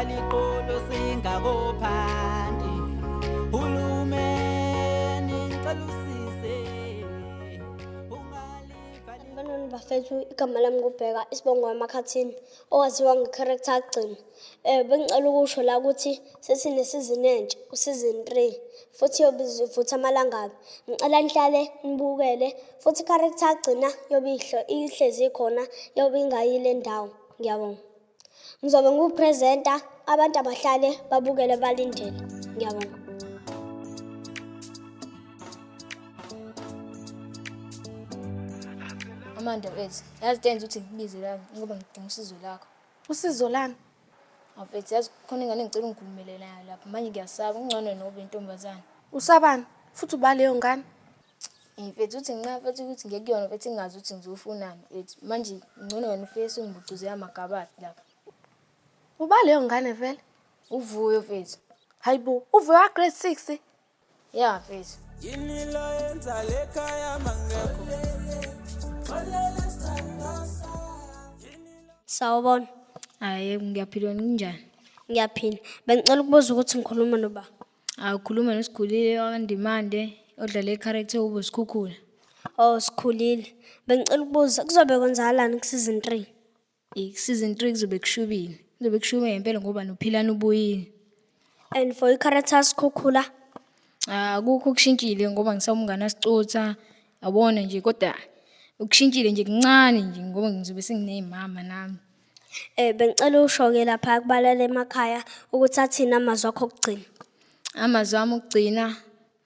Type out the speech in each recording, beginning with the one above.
Ungalivala iqolo singakophanti. Hulumeni ngicela usize. Ungalivala. Sanibonani bafethu, igama lami nguBheka, isibongo eMakhathini, owaziwa nge-character kaGcina. Bengicela ukusho la ukuthi sesine-season entsha, u-season 3, futhi iyobe ivutha amalangabi. Ngicela nihlale nibukele, futhi i-character kaGcina iyobe ihlezi ikhona, iyobe ingayile ndawo. Ngiyabonga. Ngizobe ngiwupresenta, abantu abahlale babukele balindele. Ngiyabonga. Amanda mfethu, yazi into eyenza ukuthi ngikubize la ngoba ngidinga usizo lakho. Usizo lani? Mfethu yazi khona ingane engicela ungikhulumele nayo lapha, manje ngiyasaba kungcono nobe intombazane. Usabani? Futhi uba leyo ngane? Mfethu uthi nginqaba mfethu ukuthi ngiye kuyona mfethu ngingazi ukuthi ngizofunani mfethu. Manje ngcono wena ufike sewungibucuze amagabadi lapha. Uba leyo ngane vele? Uvuyo mfethu. Hayibo, uvuyo wa grade 6? Ya mfethu. Yini lo yenza lekhaya mangekho? Sawubona. Hayi ngiyaphila wena kunjani? Ngiyaphila. Bengicela ukubuza ukuthi ngikhuluma noba. Awukhuluma noSikhulile wakwaNdimande odlala i-character yokuba uSikhukhula. Oh, Sikhulile. Bengicela ukubuza kuzobe kwenzakalani ku-season 3? Season 3 kuzobe kushubile. Kuzobe kushube ngempela ngoba noPhilani ubuyile. And for i-character Sikhukhula, Akukho okushintshile ngoba ngisawumngane asicutha. Yabona nje kodwa okushintshile nje kuncane nje ngoba ngizobe senginey'mama nami. Bengicela usho-ke lapha kubalala emakhaya ukuthi athini amazwi akho okugcina. Amazwi ami okugcina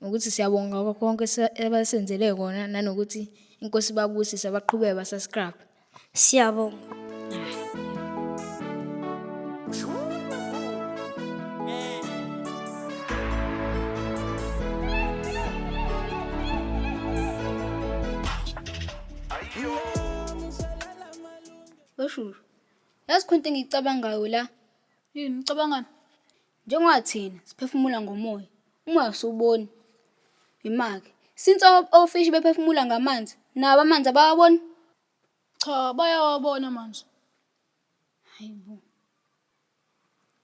ukuthi siyabonga ngakho konke abasenzele kona nanokuthi inkosi ibabusise abaqhubeke ba-subscribe. Siyabonga. Weshushu, yazi khona into engiyicabangayo la. Yini ucabangani? Njengoba thina siphefumula ngomoya, umoya asiwuboni. Imake, since ofishi bephefumula ngamanzi, nabo amanzi abawaboni? Cha, bayawabona amanzi. Hayibo.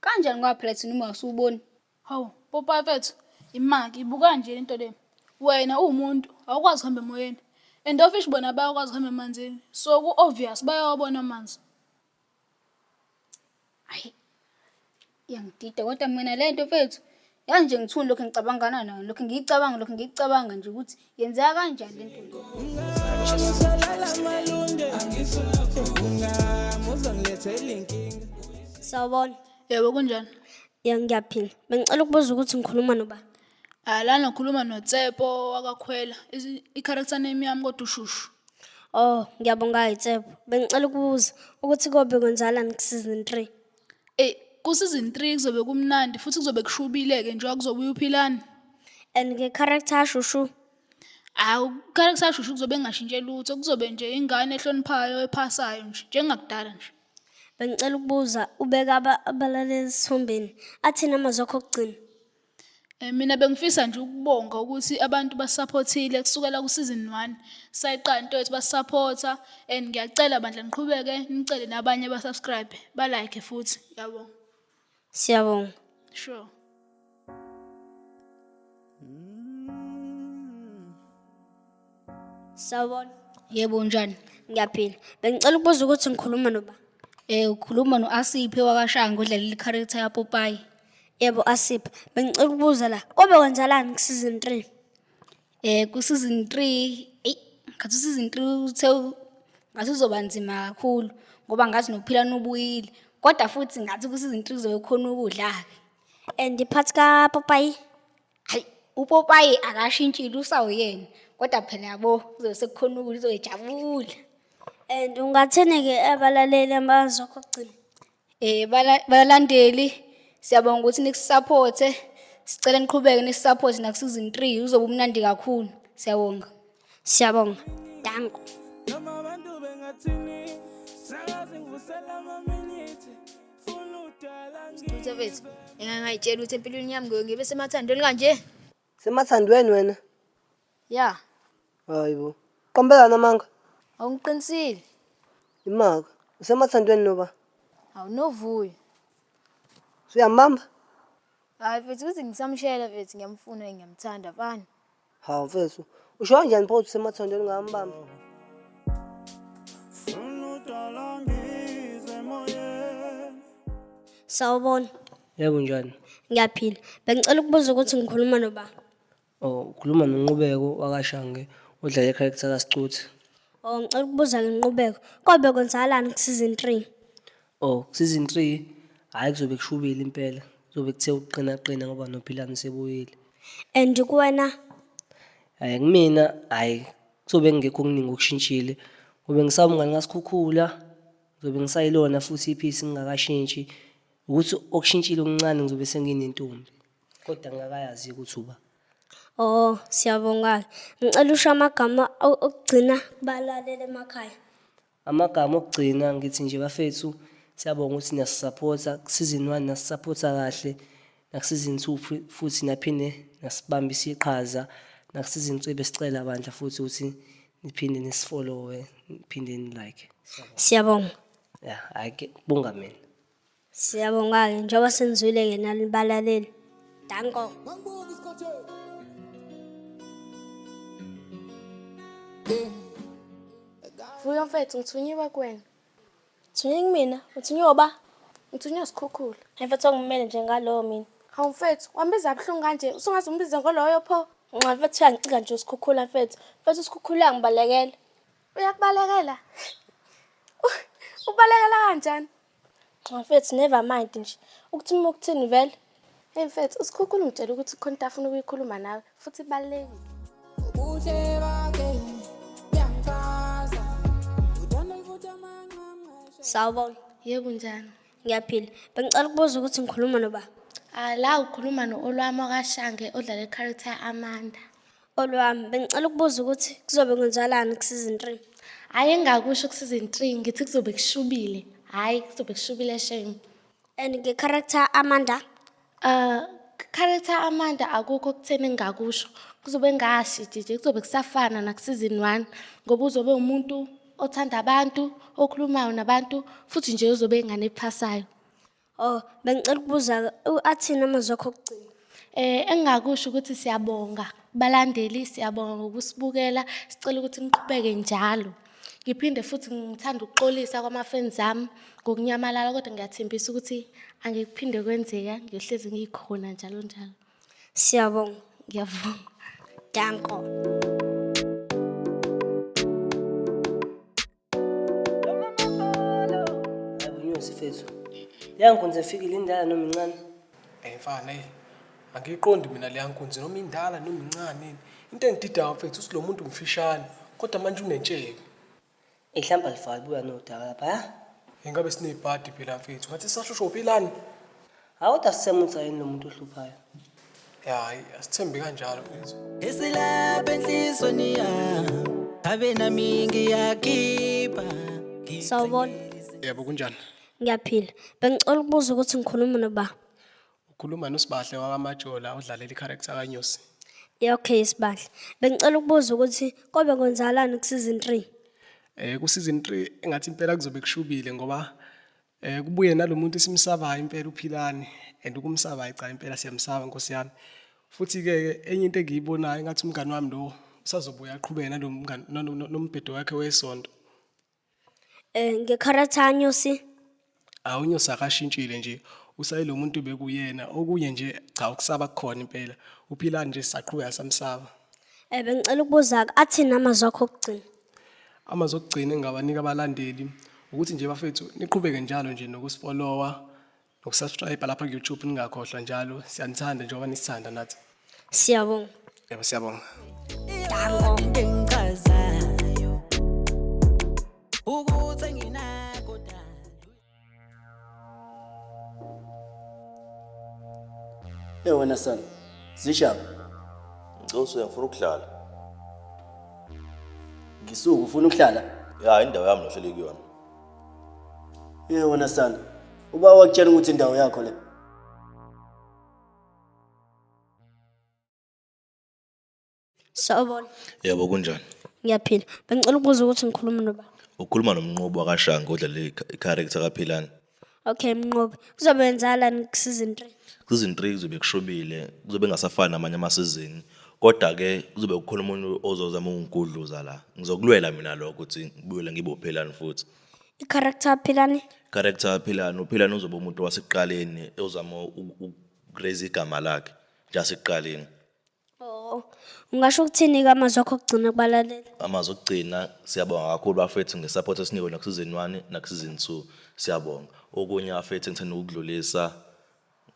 Kanjani ngoba phela thina umoya asiwuboni? Hawu, Popeye mfethu, imaki ibuka nje lento le. Wena uwumuntu, awukwazi ukuhamba emoyeni. And ofishi bona bayakwazi ukuhamba emanzini. So ku-obvious bayawabona amanzi. Hayi. Iyangidida kodwa mina le nto mfethu. Yazi nje ngithuni lokhu ngicabangana nayo, lokhu ngiyicabanga, lokhu ngiyicabanga nje ukuthi yenzeka kanjani le nto. Sawubona. Yebo kunjani? Ya ngiyaphila. Bengicela ukubuza ukuthi ngikhuluma noba. Ah lana ngikhuluma noTsepo wakaKhwela. I-character name yami kodwa uShushu. Oh, ngiyabonga Tshepo. Bengicela ukubuza ukuthi kobe kwenzakalani ku-season 3. Ey, ku-season 3 kuzobe kumnandi futhi kuzobe kushubile-ke njengoba kuzobuya uPhilani. And nge-character kaShushu, Hawu, character kaShushu kuzobe kungashintshe lutho, kuzobe nje ingane ehloniphayo ephasayo nje, njengakudala nje. bengicela ukubuza ubeka abalaleli esithombeni. Athini amazwi akho okugcina? Mina bengifisa nje ukubonga ukuthi abantu basupportile kusukela ku-season 1. Sayiqala into yethu basupporta and ngiyacela bandla niqhubeke nicele nabanye ba-subscribe, ba-like futhi. Ngiyabonga. Siyabonga. Sure. Sawubona. Yebo njani? Ngiyaphila. Bengicela ukubuza ukuthi ngikhuluma noba. Ukhuluma no-Asiphe wakwaShange odlalela i-character kaPopayi. Yebo Asiphe, bengicela ukubuza la. Kobe kwenzakalani ku-season 3? Ku-season 3, eyi ngathi u-season 3 uthe ngathi uzoba nzima kakhulu ngoba ngathi nokuphila nobuyile. Kodwa futhi ngathi ku-season 3 kuzobe kukhona ukudla-ke. And i-part kaPopayi? Hayi, uPopayi akashintshile usawuyena. Kodwa phela yabo kuzobe sekukhona ukudla uzobe ejabula. And ungathini-ke abalaleli amazwi akho okugcina? Balandeli, siyabonga ukuthi nikusupporte. Sicela niqhubeke nisupporte naku season 3 uzobe umnandi kakhulu. Siyabonga. Siyabonga. Danko. Noma abantu bengathini, sakaze ngivusela amaminithi. Funa udala Sicutha mfethu, engangayitshela ukuthi empilweni yami ngiyoke ngibe semathandweni kanje. Semathandweni wena? Ya, Hayibo. Qombelana amanga. awungiqinisile. Imaka. Usemathandweni noba? Awunovuyo. Usuyambamba? Hayi mfethu ukuthi ngisamshela mfethu ngiyamfuna ngiyamthanda mfana. Hawu mfethu, usho kanjani pho ukuthi usemathandweni ungambamba? Sawubona. Yebo njani? Ngiyaphila. Bengicela ukubuza ukuthi ngikhuluma noba. Oh, ukhuluma noNqubeko wakaShange odlala i-character kaSicuthe. Oh, ngicela ukubuza ngenqubeko. Kobe kwenzakalani ku-season 3? Oh, season 3 hhayi kuzobe kushubile impela. Kuzobe kuthe ukuqina qina ngoba noPhilani sebuyile. And kuwena? Hhayi kumina hhayi kuzobe kungekho okuningi okushintshile. Ngobe ngisawumngani kaSikhukhula, ngizobe ngisayilona futhi iphisi ngingakashintshi. Ukuthi okushintshile okuncane ngizobe senginentombi. Kodwa ngingakayazi ukuthi uba. Oh, siyabonga. Ngicela usho amagama okugcina kubalaleli emakhaya. Amagama okugcina ngithi nje bafethu siyabonga ukuthi niyasisaphotha ku-season 1 nasisaphotha kahle naku-season 2 futhi naphinde nasibambisa iqhaza naku-season 3 besicela bandla futhi ukuthi niphinde nisifollowe niphinde ni-like. Siyabonga. Ya, hhayi ke kubonga mina. Siyabonga-ke njengoba senizwile-ke nani balaleli. Danko. Vuyo mfethu ngithunyiwe kuwena. Uthunywe kumina? Uthunywe uba? Ngithunywe uSikhukhula. Hayi mfethu ongimele nje ngalowo mina. Hawu mfethu, wambiza buhlungu kanje, usungaze umbize ngoloyo pho. Nxa mfethu uyangicika nje uSikhukhula mfethu. Mfethu uSikhukhula uyangibalekela. Uyakubalekela? Ubalekela kanjani? Nxa mfethu never mind nje. Ukuthi uma ukuthini vele? Hey mfethu, uSikhukhula ungitshela ukuthi kukhona into afuna ukuyikhuluma nawe futhi ibalulekile. Sawubona. Yebo njani? Ngiyaphila. Bengicela ukubuza ukuthi ngikhuluma noba. Ah la ukhuluma no-Olwami wakwaShange odlala i-character Amanda. Olwami, bengicela ukubuza ukuthi kuzobe kwenzakalani ku-season 3. Hhayi engingakusho ku-season 3 ngithi kuzobe kushubile. Hhayi kuzobe kushubile shame. And nge-character Amanda? Character Amanda akukho okutheni engingakusho. Kuzobe ngashintshi nje kuzobe kusafana naku-season 1 ngoba uzobe umuntu othanda abantu, okhulumayo nabantu futhi nje uzobe ingane ephasayo. Oh, bengicela ukubuza athini amazwi akho okugcina? Engingakusho ukuthi siyabonga kubalandeli, siyabonga ngokusibukela, sicela ukuthi niqhubeke njalo. Ngiphinde futhi ngithanda ukuxolisa kwama-fans ami ngokunyamalala kodwa ngiyathembisa ukuthi angikuphinde kwenzeka, ngiyohlezi ngikhona njalo njalo. Siyabonga. Ngiyabonga. Danko. Hayi Nyosi mfethu. Leya nkunzi efikile indala noma incane? Ey mfana ey. Angiyiqondi mina leya nkunzi noma indala noma incane. Into engididayo mfethu uthi lo muntu mfishane kodwa manje unentshebe. Ey hlampe alifaki buya nodaka lapha ya. Ingabe sinebhadi phela mfethu. Ngathi sashusho uphilani? Hawu kodwa sisemutha yini lo muntu ohluphayo? Ya hayi asithembi kanjalo mfethu. Esilapha enhlizweni yami abe nami ngiyakhipha. Sawubona. Yebo kunjani? Ngiyaphila. Bengicela ukubuza ukuthi ngikhuluma noba. Ukhuluma noSibahle wakwaMajola odlalela i-character kaNyosi. Yeah, okay Sibahle. Bengicela ukubuza ukuthi kobe kwenzakalani ku-season 3? Ku season 3 engathi impela kuzobe kushubile ngoba kubuye nalomuntu esimsabayo impela uPhilani and ukumsaba hayi cha impela siyamsaba Nkosi yami. Futhi ke enye into engiyibonayo engathi umngani wami lo usazobuya aqhubeke nalo mngani nombhedo wakhe wesonto. Nge-character kaNyosi? Hawu uNyosi akashintshile nje usayilo muntu bekuyena okunye nje cha ukusaba kukhona impela. uPhilani nje saqhubeka samsaba. Bengicela ukubuza athini amazwi akho okugcina? Amazwi okugcina engingabanika abalandeli ukuthi nje bafethu niqhubeke njalo nje nokusifollowa nokusubscribe lapha ku-YouTube ningakhohlwa njalo siyanithanda njengoba nisithanda nathi. Siyabonga. Yebo siyabonga. Danko. Into engichazayo ukuthi nginakho dala. Hey wena son, zishaphi? Ngicela usuke ngifuna ukuhlala. Ngisuke ufuna ukuhlala? Ya indawo yami nohleli kuyona. Hey wena son, uba wakutshela ukuthi indawo yakho le. Sawubona. Yebo kunjani? Ngiyaphila. Bengicela ukubuza ukuthi ngikhuluma noba. Ukhuluma noMnqobi wakaShange odlala i-character kaPhilani. Okay Mnqobi, kuzobe kwenzakalani ku-season 3? Season 3 kuzobe kushubile, kuzobe kungasafani namanye amasizini. Kodwa-ke kuzobe kukhona umuntu ozozama ukungigudluza la. Ngizokulwela mina lokho ukuthi ngibuyele ngibe uPhilani futhi. I-character Philani? Character Philani, uPhilani uzobe umuntu wasekuqaleni ozama uku-raise igama lakhe nje asekuqaleni. Oh, ungasho ukuthini-ke amazwi akho okugcina kubalaleli? Amazwi okugcina, siyabonga kakhulu bafethu nge-support esinikwe naku-season 1 naku-season 2. Siyabonga. Okunye bafethu engithanda ukudlulisa,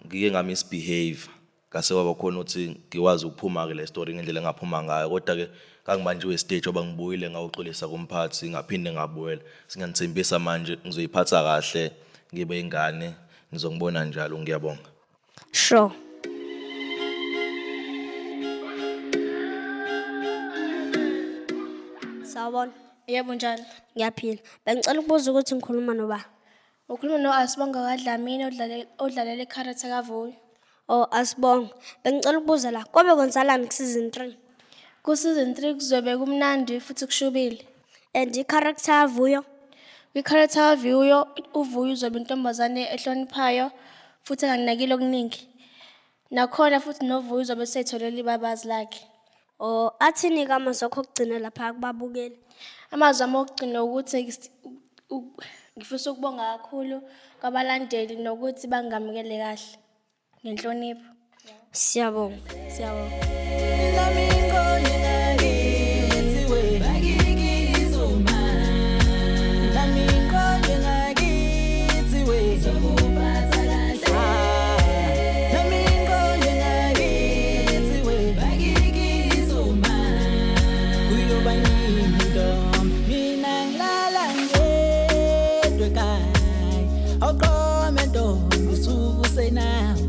ngike nga-misbehave ngase kwaba khona ukuthi ngikwazi ukuphuma-ke le story ngendlela engaphuma ngayo, kodwa-ke ngangibanjiwe stage ngoba ngibuyile ngayoxolisa kumphathi, ngaphinde ngabuyela. Singanithembisa manje ngizoyiphatha kahle, ngibe ingane, nizongibona njalo. Ngiyabonga. Sure. Sawubona. Yebo, njani? Ngiyaphila. Bengicela ukubuza ukuthi ngikhuluma noba? Ukhuluma no-Asibonga kaDlamini odlalela i-character kaVuyo. Oh, Asibonga. Bengicela ukubuza la, kobe kwenzakalani ku-season 3? Ku-season 3 kuzobe kumnandi futhi kushubile. And i-character kaVuyo? Kwi-character kaVuyo, uVuyo uzobe intombazane ehloniphayo futhi enganakile okuningi. Nakhona futhi noVuyo uzobe esey'tholele ibabazi lakhe. Oh, athini-ke amazwi akho okugcina lapha kubabukeli? Amazwi ami okugcina ukuthi ngifisa ukubonga kakhulu kwabalandeli nokuthi bangamukele kahle ngenhlonipho. Siyabonga. Siyabonga. Nami ngiqonde ngakithi we bakikizoma, nami ngiqonde ngakithi we zokuphatha kahle, nami ngiqonde ngakithi we bakikizoma, kuyoba yini ntombi mina ngilala ngedwa ekhaya, awuqome ntombi usuku senawe.